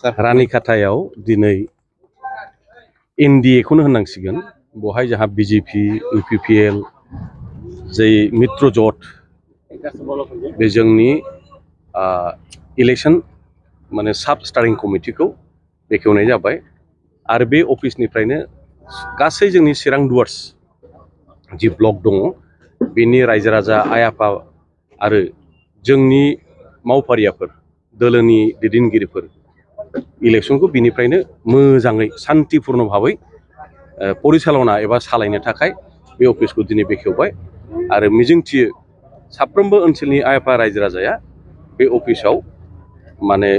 रानिखाथायाव दिनै एनडिए खौनो होननांसिगोन बहाय जोंहा बिजेपि इउपिपिएल जै मित्रजोट बे जोंनि इलेक्शन माने साब स्टारिं कमिटिखौ बेखेवनाय जाबाय आरो बे अफिसनिफ्रायनो गासै जोंनि चिरां डुवार्स जि ब्लक दङ बेनि रायजो राजा आइ आफा आरो जोंनि मावफारियाफोर दोलोनि दैदेनगिरिफोर इलेक्शनखौ बिनिफ्रायनो मोजाङै शान्तिपूर्ण भाबै परिचालना एबा सालायनो थाखाय बे अफिसखौ दिनै बेखेवबाय आरो मिजिंथियो साफ्रोमबो ओनसोलनि आइ आफा रायजो राजाया बे अफिसाव माने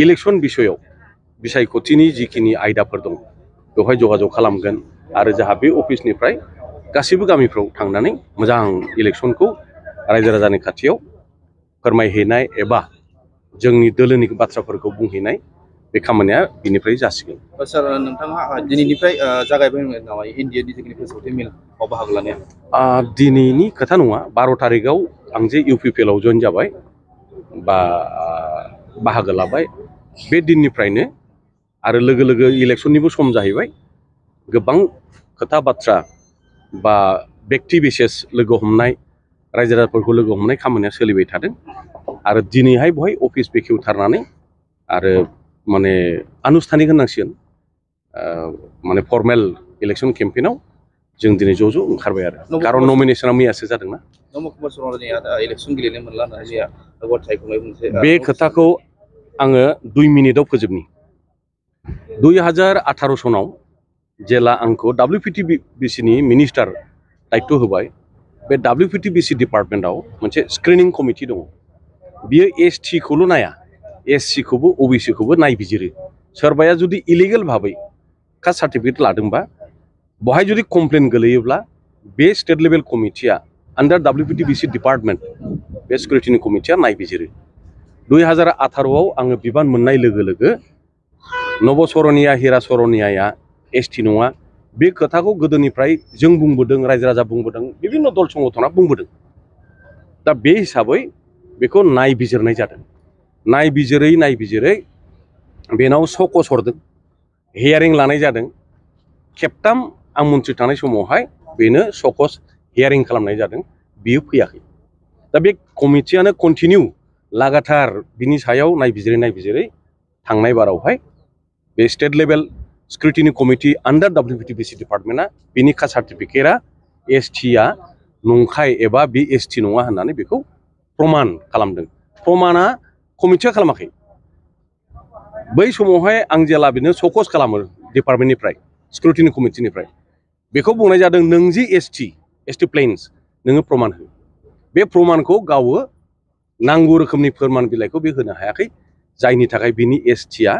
इलेक्शन बिसयाव बिसायख'थिनि जिखिनि आयदाफोर दं बेवहाय जगाजग खालामगोन आरो जोंहा बे अफिसनिफ्राय गासैबो गामिफ्राव थांनानै मोजां इलेक्शनखौ रायजो राजानि खाथियाव फोरमायहैनाय एबा जोंनि दोलोनि बाथ्राफोरखौ बुंहैनाय बे खामानिया बिनिफ्राय जासिगोन। सार नोंथाङा दिनैनिफ्राय जागायबाय नामा इन्डियानि जिखिनि फोसावथाय मेलआव बाहागो लानाया? दिनैनि खोथा नङा 12 तारिखआव आं जे इउपिपिएलआव जइन जाबाय बा बाहागो लाबाय बे दिननिफ्रायनो आरो लोगो लोगो इलेक्शननिबो सम जाहैबाय गोबां खोथा बाथ्रा बा व्यक्ति बिसेस लोगो हमनाय रायजो राजाफोरखौ लोगो हमनाय खामानिया सोलिबाय थादों आरो दिनैहाय बहाय अफिस बेखेवथारनानै आरो माने आनुষ্ঠাनिक होननांसिगोन माने फर्मेल इलेक्शन केम्पेइनाव जों दिनै ज' ओंखारबाय आरो खारन नमिनेशना मैयासो जादोंना। बे खोथाखौ आङो 2 मिनिटाव फोजोबनि 2018 सनाव जेला आंखौ WPTBCनि मिनिस्टार दायित्व होबाय बे WPTBC डिपार्टमेन्टआव मोनसे स्क्रिनिं कमिटि दङ बियो ST खौल' नाया SC खौबो OBC खौबो नायबिजिरो सोरबाया जुदि इलिगेल भाबै कास्ट सार्टिफिकेट लादोंबा बहाय जुदि कमप्लेन गोलैयोब्ला बे स्टेट लेभेल कमिटिया आन्डार WPTBC डिपार्टमेन्ट बे स्क्रुटिनि कमिटिया नायबिजिरो 2018आव आङो बिबान मोननाय लोगो लोगो नबसरनिया हिरा सरनियाया ST नङा बे खोथाखौ गोदोनिफ्राय जों बुंबोदों रायजो राजा बुंबोदों बिभिन्न दल संगठना बुंबोदों दा बे हिसाबै बेखौ नायबिजिरनाय जादों नायबिजिरै बेनाव सकस हरदों हियारिं लानाय जादों खेबथाम आं मन्थ्रि थानाय समावहाय बेनो सकस हियारिं खालामनाय जादों बियो फैयाखै दा बे कमिटियानो कन्टिनिउ लागातार बिनि सायाव नायबिजिरै थांनाय बारावहाय बे स्टेट लेभेल स्क्रुटिनि कमिटि आन्डार WPTBC डिपार्टमेन्टआ बिनि कास्ट सार्टिफिकेटआ STआ नंखाय एबा बे ST नङा होननानै बेखौ प्रमान खालामदों प्रमाना कमिटिया खालामाखै बै समावहाय आं जेला बिनो सकस खालामो डिपार्टमेन्टनिफ्राय स्क्रुटिनि कमिटिनिफ्राय बेखौ बुंनाय जादों नों जि ST प्लेन्स नोङो प्रमान हो बे प्रमानखौ गावो नांगौ रोखोमनि फोरमान बिलाइखौ बे होनो हायाखै जायनि थाखाय बिनि STआ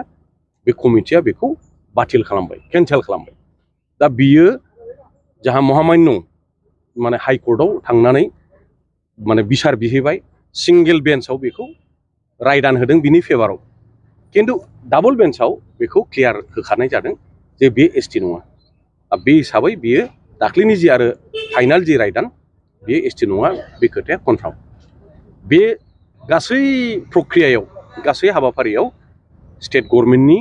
बे कमिटिया बेखौ बातिल खालामबाय केन्सेल खालामबाय दा बियो जाहा महामान्य माने हाइकर्टआव थांनानै माने बिसार बिहैबाय सिंगेल बेन्चआव बेखौ रायदान होदों बिनि फेभाराव किन्तु डाबल बेन्चआव बेखौ क्लियार होखानाय जादों जे बे ST नङा बे हिसाबै बियो दाख्लैनि जि आरो फाइनाल जि रायदान बे ST नङा बे खोथाया कनफार्म बे गासै प्रक्रियायाव गासै हाबाफारियाव स्टेट गभर्नमेन्टनि